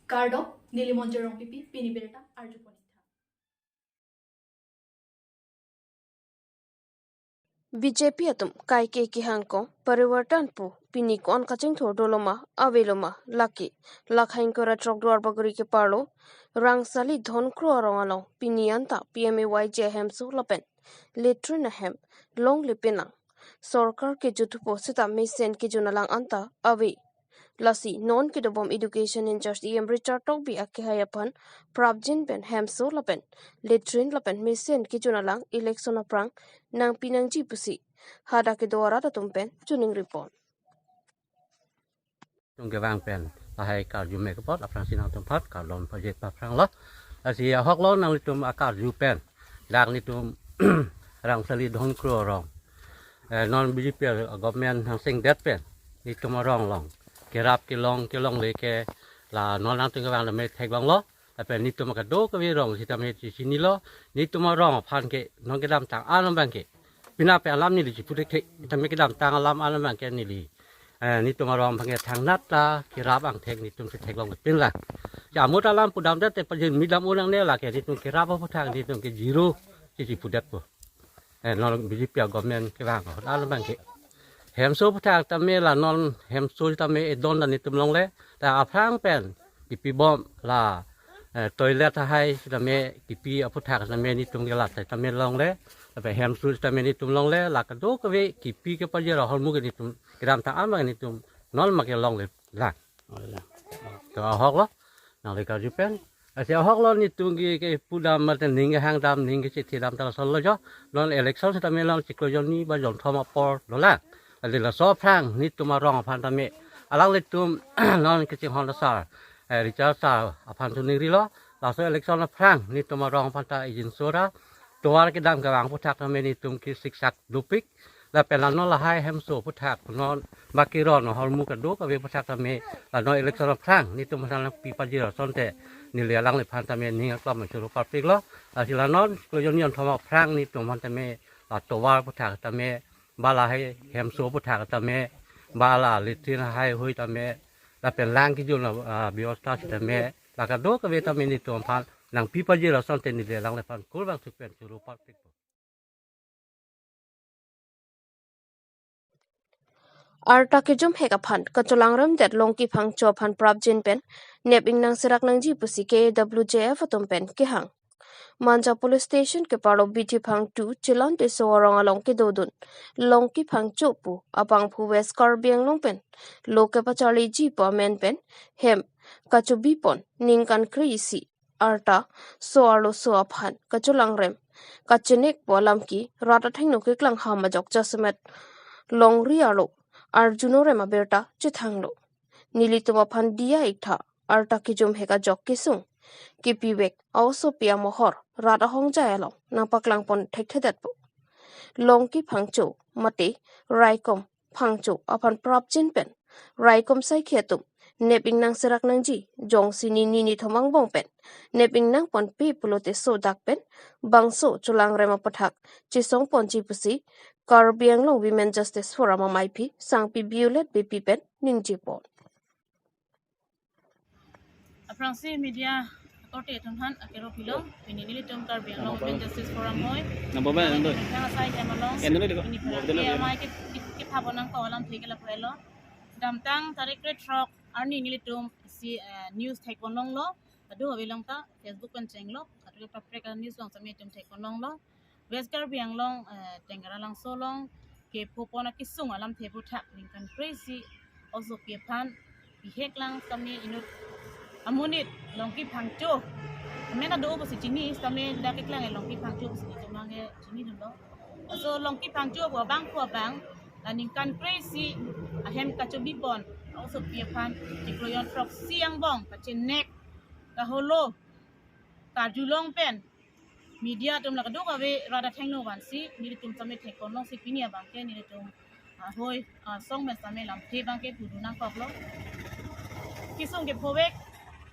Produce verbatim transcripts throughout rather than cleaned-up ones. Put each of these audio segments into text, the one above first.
Kardom, neli Monjir Rongpipi, pini birta arjupon-ik tha. B J P atum kaike kehangko parivartan pu pini ko-an kachingthur doloma aveloma lake Lakhaing Kora Throk Duarbagori keparlo Rangsali Dhonkro arong along pini anta P M A Y G ahemso lapen latrine ahem longle penang. Sorkar kejut thupo seta mesen kejun alang anta ave. Lasi non kedobom education in-charge E M Richard Tokbi akehai aphan prapjin pen hemso lapen latrine lapen mesen kejun alang election aphrang nangpi nangji pusi hadak kedo arat atum pen choningri pon. Tung kevang pen lahai karju me kepot aphrangsi nangtumphan kardom pajir paphranglo. Lasi ahoklo nanglitum akarju pen dak nelitum Rangsali Dhonkro arong, eh, non B J P government nangsengdet pen nelitum arong along kerap kelong kelongle ke la non nangtum kevang tame theklonglo. Lapen nelitum kadokave arong sitame chinilo. Nelitum arong aphan ke non kedamtang alam abang ke pini pen alam neli chipu thekthe. Sitame kedamtang alam alam abang ke neli, eh, nelitum arong abang ke thangnat ta kerap angthek nelitum si theklong pin lang. Ja amut alam pudamdet te pajirmi dam-un nangne lake nelitum kerap aphuthak nelitum ke zero si chipudetpo. Eh, non B J P government kevang ahut alam abang ke hemso aphuthak tame la non hemso tame edon ta nelitum longle, ta aphrang pen kipibom la, eh, toilet ahai sitame kipi aphuthak tame nelitum ke la sitame longle, lapen hemso sitame nelitum longle, la kadokave kipi kepajir ahormu ke nelitum kedamtang alam abang nelitum non ma kelongle lang. To ahoklo nangli karju pen. Lasi ahoklo nelitum ke kepudam mate ning kehangdam ning kechethedam ta lasonlo jo. Non election sitame long chiklo jonni ba jonthom apor dolang. Lasi laso aphrang nelitum arong aphan tame alanglitum non kachinghon asar, eh, Richard sar aphan choningrilo. Laso election aphrang nelitum arong aphan ta ijin sora tovar kedam kevang aphuthak tame nelitum ke siksak dopik. Lapen la non lahai hemso aphuthak non baki ron ahormu kadokave aphuthak tame la non election aphrang nelitum aphan nangpi pajir asonte neli alangliphan tame ning aklong choro parpiklo. Lasi la non chiklo jonni jonthom aphrang nelitum aphan tame la tovar aphuthak tame ba lahai hemso aphuthak tame ba la latrine ahai hui tame lapen lang kejun, ah, bebosta sitame la kadokave tame nelitum aphan nangpi pajir asonte neli alangliphan kurvangthu pen choro parpikpo. Arta kejumhek aphan kacholangremdet Longki Phangcho aphan prapjin pen nep ingnang serak nangji pusi K A W J F atum pen kehang. Manja Police Station keparlo Bithi Phangcho Chilon Teso arong along kedodun Longki Phangcho pu abangphu West Karbi Anglong pen lo kepacharliji pu amen pen hem kachobipon ningkan kre-isi arta so-arlo so aphan kacholangrem kachenek pu alam ke rat athengno keklang ham ajok jasemet longri arlo arjunorem abirta chethanglo. Nelitum aphan diya-ik tha, arta kejumhek ajok kesung kepivek a-osopi amohor rat ahongjai along nangpaklangpon thekthedetpo. Longki Phangcho mate Raikom Phangcho aphan prapjin pen Raikom saikhi atum nep ingnang serak nangji, jongsi nini nithom angbong pen nep ingnangponpe pulote sodak pen bangso cholangrem aphuthak chesongponji pusi Karbi Anglong Women Justice Forum amaiphi Sangpi Violet Beypi pen ningjepon. Aphrangsi media akorte atum aphan akero pilo, pini nelitum Karbi Anglong Women Justice Forum hoi. Nang boba nang doi. Nang asai jam along. Nang doi doi. Pini pura amai ke, ke, kephabonang ko alamthe ke lapu helo. Damtang tarik krethrok arni nelitum isi, eh, news thekponlonglo. Kadokave along ta Facebook pen chenglo. Kadokave paprek a-news along sitame itum thekponlonglo. West Karbi Anglong, eh, Tenggara Langso along kephopon akesung alamthe aphuthak ningkan kre-isi osopi aphan bihek lang sitame inut amonit Longki Phangcho. Amen ado pusi chini sitame dak keklang Longki Phangcho pusi itum abang ke chinidunlo. Laso Longki Phangcho pu abangphu abang la ningkan kre-isi ahem kachobipon osopi aphan chiklo jon throksi angbong kachenek kaholo karjulong pen media atum la kadokave rat athengno vansi nelitum sitame thekponlongsi pini abang ke nelitum, ah, hoi, ah, song pen sitame lamthe abang ke pudun nangkoklo. Kesung kephovek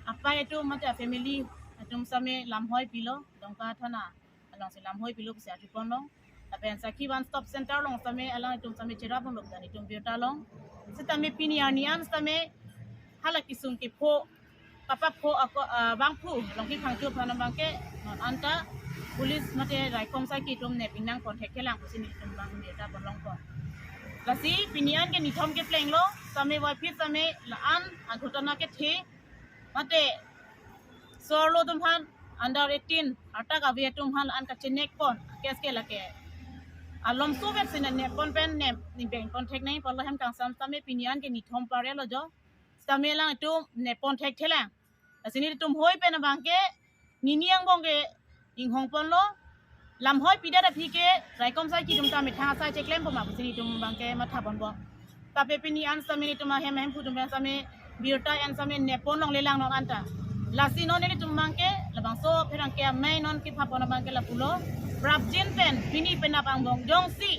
apai atum mate a-family atum sitame lamhoi pilo, Dongka thana alongsi lamhoi pilo pusi arjuponlong. Lapen Sakhi One Stop Center along sitame alanglitum sitame cherapponlo pu ta nelitum birta long. Sitame pini arni an sitame hala kesung kepho kapapho ako, ah, bangphu Longki Phangcho aphan abangke non anta police mate raikom saiki atum nep ingnang pon thekthelang pusi nelitum abang birta pon longpon. Lasi pini an ke nithom keplenglo, sitame voiphit sitame la-an aghotona kethe mate so-arlo atum aphan, under eighteen arta kave atum aphan la-an kachenek pon, case ke lake alomso vet sina nep pon pen nep ni beng pon thek nangji apotlo hem kangsam sitame pini an ke nithom parelo jo. Sitame alangtum nep pon thekthelang. Lasi nelitum hoi pen abangke nini angbong ke inghong ponlo. Lam hoi pidet aphi ke raikom saiki atum ta methang asai cheklempo ma pusi nelitum abangke matha ponpo. Tapi pini an sitame nelitum ahem ahemphu atum pen sitame birta en sitame nep pon longlelang non anta. Lasi non nelitum abangke labangso pherangke amei non kepha pon abangke lapulo. Prapjin pen pini penap angbong jongsi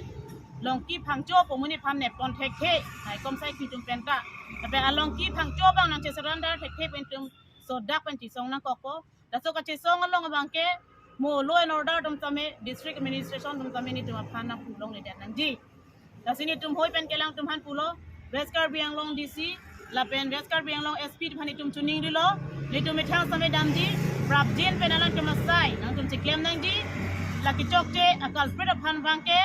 Longki Phangcho pu amonit aphan nep pon thekthe, raikom saiki atum pen ta. Tapi a Longki Phangcho abang nangchesurrender thekthe pen itum sodak pen chesong nangkokpo. Laso kachesong along abangke mo law and order atum sitame, district administration atum sitame nelitum aphan nangpu longledet nangji. Lasi nelitum hoi pen ke alangtum aphan pulo, West Karbi Anglong D C lapen West Karbi Anglong S P atum aphan nelitum chuning rilo, nelitum methang sitame damji, prapjin pen alangtum asai nangtum cheklem nangji. Lake chokche a culprit aphan abangke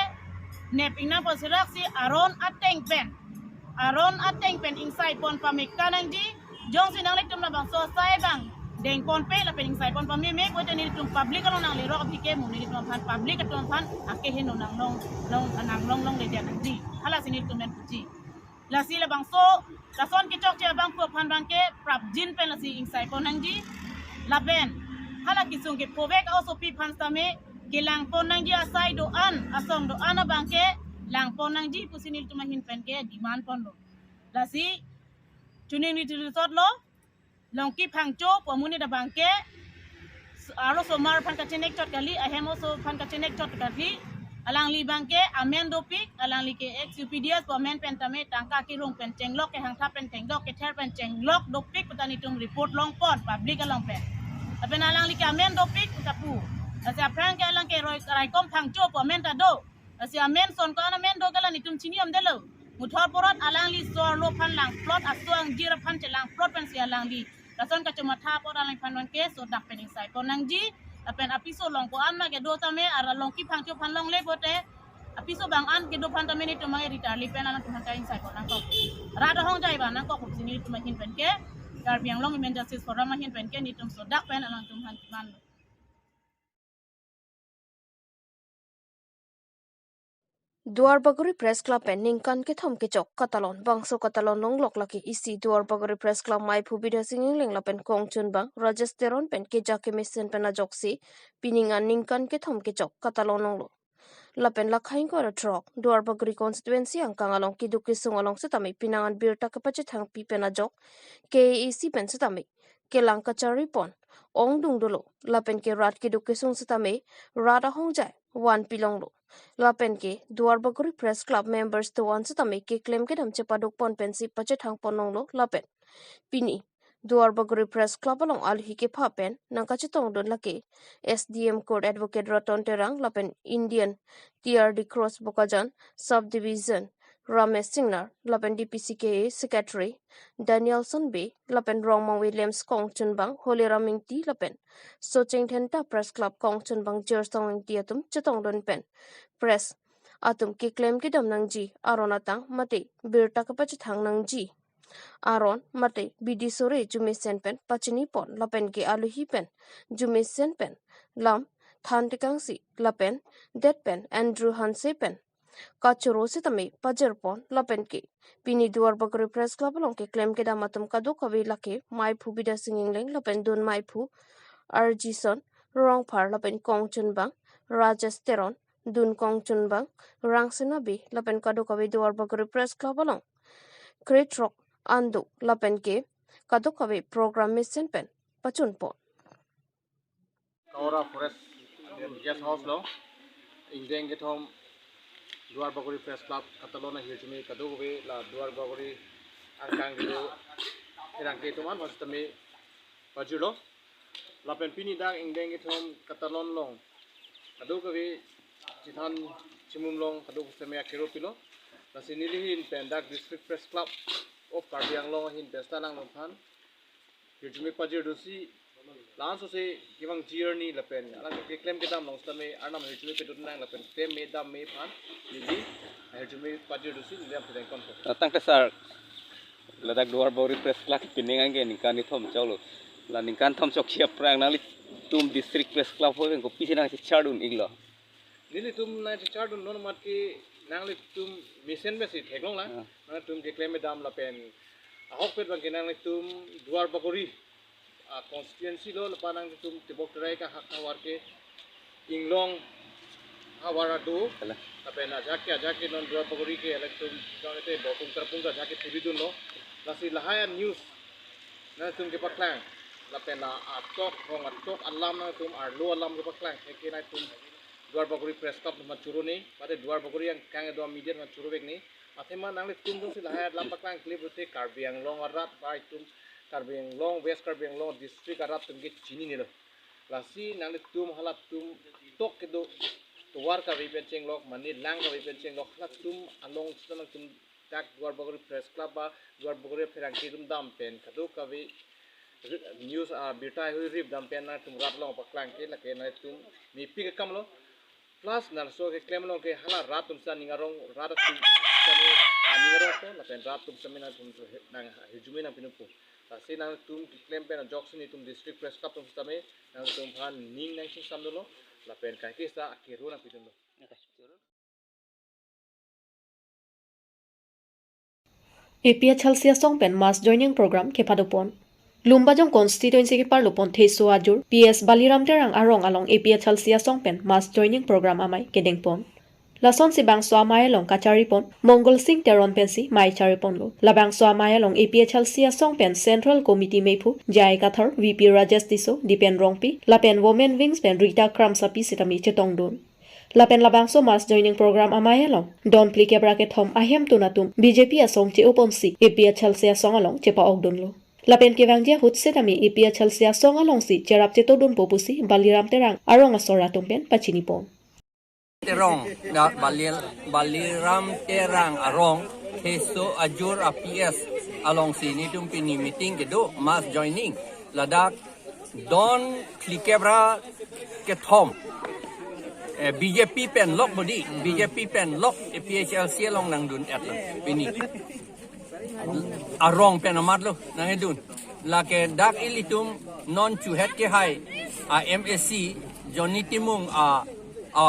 nep ingnang pon seraksi aron ateng pen, aron ateng pen ingsai pon pame ka nangji. Jongsi nanglitum labangso asai abang deng ponpe lapen ingsai pon pameme pulote nelitum public along nanglerok aphi ke mo nelitum aphan public atum aphan akeheno nanglong long nanglong longledet nangji. Halasi nelitum pen puji. Lasi labangso lason kechokche abangphu aphan abangke prapjin pen lasi ingsai pon nangji. Lapen hala kesung kephovek a-osopi aphan sitame kelang pon nangji, asai do-an, asong do-an abangke lang pon nangji pusi nelitum ahin pen ke demand ponlo. Lasi chuning ni tiri sotlo, Longki Phangcho pu amonit abangke arlosomar aphan kachenek chot kali, ahem oso aphan kachenek chot kali. Alangli abangke amen dopik, alangli ke ex U P D S pu amen pen tame tangka kerung pen chenglok, kehangtha pen chenglok, kether pen chenglok dopik pu ta nelitum report long pon public along pen. Lapen alangli ke amen dopik pu ta pu. Lasi aphrang ke alang ke roi raikom Phangcho pu amen ta do. Lasi amen ason ko-an amen do ke la nelitum chini amdelo. Muthor porot alangli so-arlo aphan langplot, aso angjir aphan chelangplot pensi alangli lason kachomatha apot alangphan abangke sodak pen ingsai pon nangji. Lapen apiso along ko-an ma kedo tame, ara Longki Phangcho aphan longle pote apiso abang an kedo aphan tame nelitum abang ritarli pen alangtum aphan ta ingsai pon nangkok. Rat ahongjai ba nangkok pusi nelitum ahin pen ke, Karbi Anglong Women Justice Forum ahin pen ke nelitum sodak pen alangtum aphan demand lo. Duarbagori Press Club pen ningkan kethom kechok katalon, bangso katalon longlok lake isi Duarbagori Press Club maiphu Bidya Sing Engleng lapen kongchunbang Rajesh Teron pen keja kemesen pen ajoksi pining an ningkan kethom kechok katalon longlo. Lapen lakhai ingkoi ra throk Duarbagori constituency angkang along keduk kesung along setame pinangan birta kepachethangpi pen ajok K A A C pen setame kelang kachari pon ongdung dolo, lapen ke rat keduk kesung setame rat ahongjai vanpi longlo, lapen ke Duarbagori Press Club members do-an setame keklem kedam chepaduk pon pensi pachethang pon longlo, lapen pini Duarbagori Press Club along alohi kepha pen nangkachetongdun lake S D M Court Advocate Ratan Terang lapen Indian T R D Cross Bokajan Sub Division Ramesh Singnar lapen D P C K A Secretary Danielson Bey lapen Rongmong Williams kongchunbang Holiram Ingti lapen Socheng Dhenta Press Club kongchunbang Jersong Ingti atum chetongdun pen press atum keklem kedam nangji, aron atang mate birta kepachethang nangji, aron mate bidi sore arjumesen pen pachini pon lapen ke alohi pen arjumesen pen lam than tekangsi lapen det pen Andrew Hanse pen kachoro setame pajir pon lapen ke pini Duarbagori Press Club along keklem kedam atum kadokave lake maiphu Bidya Sing Engleng lapen dun maiphu Arjison Rongphar lapen kongchunbang Rajesh Teron, dun kongchunbang Rangsina Bey lapen kadokave Duarbagori Press Club along kre throk an do lapen ke kadokave program mesen pen pachun pon. Kaura Forest Guest House along ingdeng kethom Duarbagori Press Club katalon ahirjume kadokave la Duarbagori angkang kedo pherangke atum an setame pajirlo. Lapen pini dak ingdeng kethom katalon along kadokave chethan chimum long kadokave setame akero pilo. Lasi neli ahin pen dak District Press Club of Karbi Anglong ahin pen seta nangliphan Hirjume pajirdusi, la-an sose kevang journey lapen alang keklem kedam along sitame Arnam ahirjume pedun nang lapen klem me dam me aphan neli ahirjume pajirdusi neli dam kedeng konpo. Tangte sir, ladak Duarbagori Press Club pining anke ningkan ni thom choklo. La ningkan thom chokche aphrang nanglitum District Press Club ho pen kopisi nangchechardun iklo? Nelitum nangchechardun non mat ke nanglitum mesen pensi theklong lang. Ah. Nangtum keklem kedam lapen ahokpet abang ke nanglitum Duarbagori, ah, constituency lo lapen nangtum tebok terai kahak havar ke inglong havar ado. Kalang. Lapen ajahak ke ajahak ke non Duarbagori ke electoral ete borpung terpung ajahak ke puri dunlo. Lasi lahai a-news nangtum kepaklang lapen la achok rong achok alam nangtum arlo alam kepaklang ke nangtum Duarbagori Press Club atum choro ne, mate Duarbagori angkang kedo media atum choro vek ne. Athema nanglitum jongsi lahai alam paklang kle pulote Karbi Anglong arat ba itum Karbi Anglong, West Karbi Anglong district arat atum ke chinine lo. Lasi nanglitum halatum tok kedo tovar kave pen chenglok, mane lang kave pen chenglok, halatum along sita nangtum dak Duarbagori Press Club ba Duarbagori apherangke atum dam pen kadokave news abirta heihui rip dam pen nangtum rat along paklang ke lake nangtum mepik akam lo. Plus nangso keklem along ke hala rat atum sita ning arong, rat atum sitame aning arongpo lapen rat atum sitame nangtum nang hirjume nangpinon po. Lasi nangtum keklem pen ajoksi nelitum District Press Club atum sitame nangtum aphan ning nangchingsam dunlo lapen kaike sita akero nangpidunlo. A P H L C asong pen mass joining program kepadopon. Lumbajong constituency keparlopon Theso Ajur, P S Baliram Terang arong along A P H L C asong pen mass joining program amei kedengpon. Lasonsi bangso amei along kacharipon Mongol Sing Teron pensi mei chariponlo. Labangso amei along A P H L C asong pen Central Committee mephu J I Kathar, V P Rajesh Tisso, Dipen Rongpi, lapen Women Wings pen Rita Kramsapi sitame chetongdun. Lapen labangso mass joining program amei along don phlikep ra kethom ahemtun atum B J P asong che-oponsi A P H L C asong along chepa-okdunlo. Lapen kevangji ahut setame A P H L C asong alongsi cherap chetodunpo pusi Baliram Terang arong asor atum pen pachinipon. Terong, da Balil, Baliram Terang arong, Theso Ajur a P S alongsi nelitum pini meeting kedo mass joining. Ladak don phlikep ra kethom. Eh, B J P pen lok bodi, B J P pen lok A P H L C along nangdun-etlo pini. Arong pen amatlo nangkedun. Lake dak ilitum non chuhet kehai a M A C Johnny Timung a, a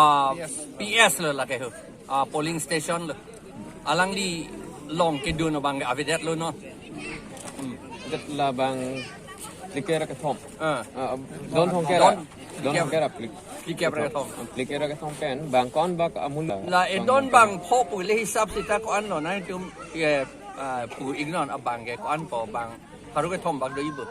P S lo lake ho. A polling station lo. Alangli along kedun abang ke avedetlo non. Hmm. Det labang phlikep ra kethom. Ah. Ah, don thomkep ra. Don don phlikep ra. Phlikep ra kethom. Phlikep ra kethom pen bang ko-an bak amul. La edon bang pho pu le hisap sita ko-an lo nangtum ye, ah, pu ignon abang ke ko-an po bang. Pharo kethom bak do ibu.